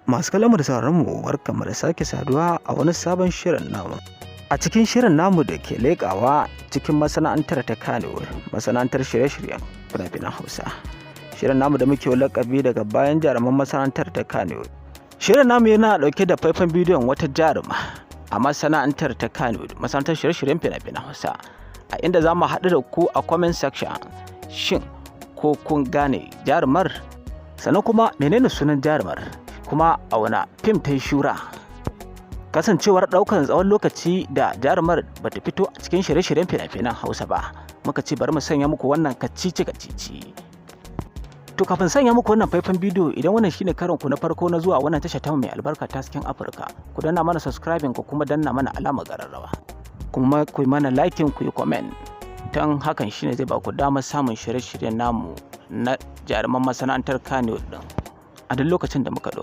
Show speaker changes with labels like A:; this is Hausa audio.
A: Masu kallon mu da sauraron mu, barkanmu da sake saduwa a wani sabon shirin namu. A cikin shirin namu da ke leƙawa cikin masana'antar ta Kannywood, masana'antar shirye-shiryen fina-finan Hausa. Shirin namu da muke lakabi daga bayan jaruman masana'antar ta Kannywood. Shirin namu yana ɗauke da faifan bidiyon wata jaruma a masana'antar ta Kannywood, masana'antar shirye-shiryen fina-finan Hausa. A inda za mu haɗu da ku a comment section. Shin ko kun gane jarumar? Sannan kuma menene sunan jarumar? Kuma a wani fim ta yi shura? Kasancewar ɗaukan tsawon lokaci da jarumar bata fito a cikin shirye-shiryen fina-finan Hausa ba, muka ce bari mu sanya muku wannan kacici kacici. To, kafin sanya muku wannan faifan bidiyo, idan wannan shine karon ku na farko na zuwa wannan tasha ta mai albarka ta cikin Afirka, ku danna mana subscribing, ku kuma danna mana alamar ƙararrawa, kuma ku yi mana liking, ku yi comment, don hakan shine zai ba ku damar samun shirye-shiryen namu na jaruman masana'antar Kannywood din a duk lokacin da muka ɗora.